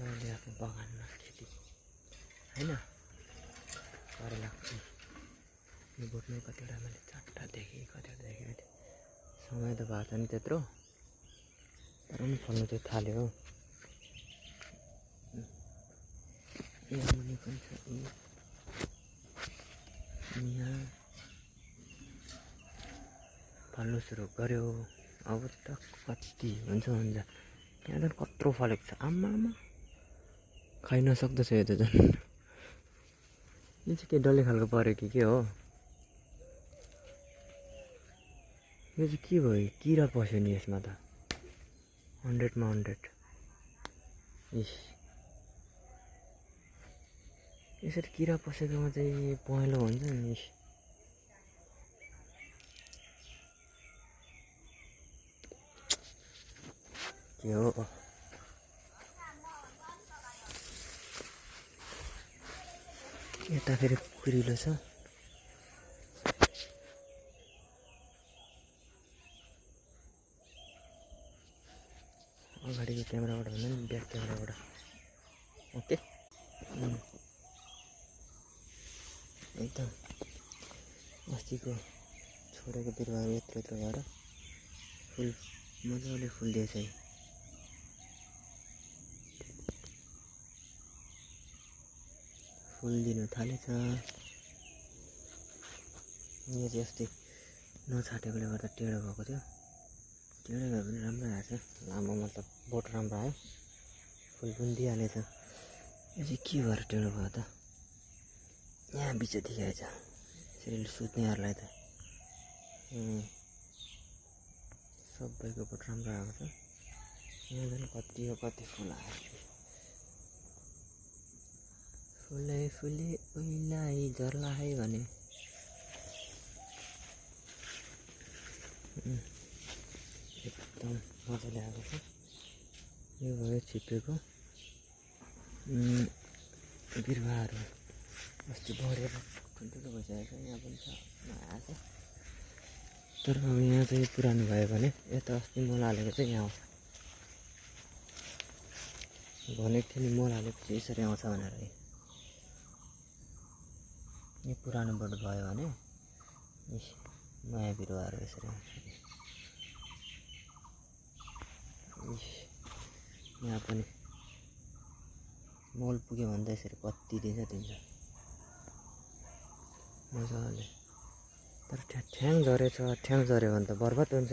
मजाले आफ्नो बगानमा खेती होइन करेलाको यो बोटमा कतिवटा मैले 4टा देखेँ कतिवटा देखेँ अहिले समय त भएको छैन त्यत्रो तर पनि फल्नु चाहिँ थाल्यो यहाँ मुनि पनि छ यहाँ फल्नु सुरु गर्यो अब त कति हुन्छ यहाँ झन् कत्रो फलेको छ आम्मामा खाइ नसक्दो छ यो त झन् यो चाहिँ के डल्ले खालको पऱ्यो कि के हो यो चाहिँ के भयो किरा पस्यो नि यसमा त 100 मा 100 इस यसरी किरा पसेकोमा चाहिँ पहेँलो हुन्छ नि के हो यता फेरि कुरिलो छ अगाडिको क्यामेराबाट भन्दा नि ब्याक क्यामेराबाट ओके एकदम अस्तिको छोडेको बिरुवाहरू यत्रो यत्रो भएर फुल मजाले फुल्दैछ फुल दिनु थालेछ यो चाहिँ अस्ति नछाटेकोले गर्दा टेढो भएको थियो टेढो भए पनि राम्रो आएको छ लामो मतलब बोट राम्रो आयो फुल पनि दिइहालेछ यो चाहिँ के भएर टेढो भयो त यहाँ बिचदेखि आएछ यसरी सुत्नेहरूलाई त सबैको बोट राम्रो आएको छ यहाँ झन् कति हो कति फुल आयो फुलै फुले उइलाई झर्ला है भने एकदम मजाले आएको छ यो भयो छिपेको बिरुवाहरू अस्ति बढेर ठुल्ठुलो भइसकेको छ यहाँ पनि छ नआएको छ तर अब यहाँ चाहिँ पुरानो भयो भने यता अस्ति मल हालेको चाहिँ यहाँ आउँछ भनेको थिएँ नि मल हालेपछि यसरी आउँछ भनेर यो पुरानो बोट भयो भने नयाँ बिरुवाहरू यसरी आउँछ यहाँ पनि मल पुग्यो भने त यसरी कति दिन्छ मजाले तर ठ्याङ झरेछ ठ्याङ झऱ्यो भने त बर्बाद हुन्छ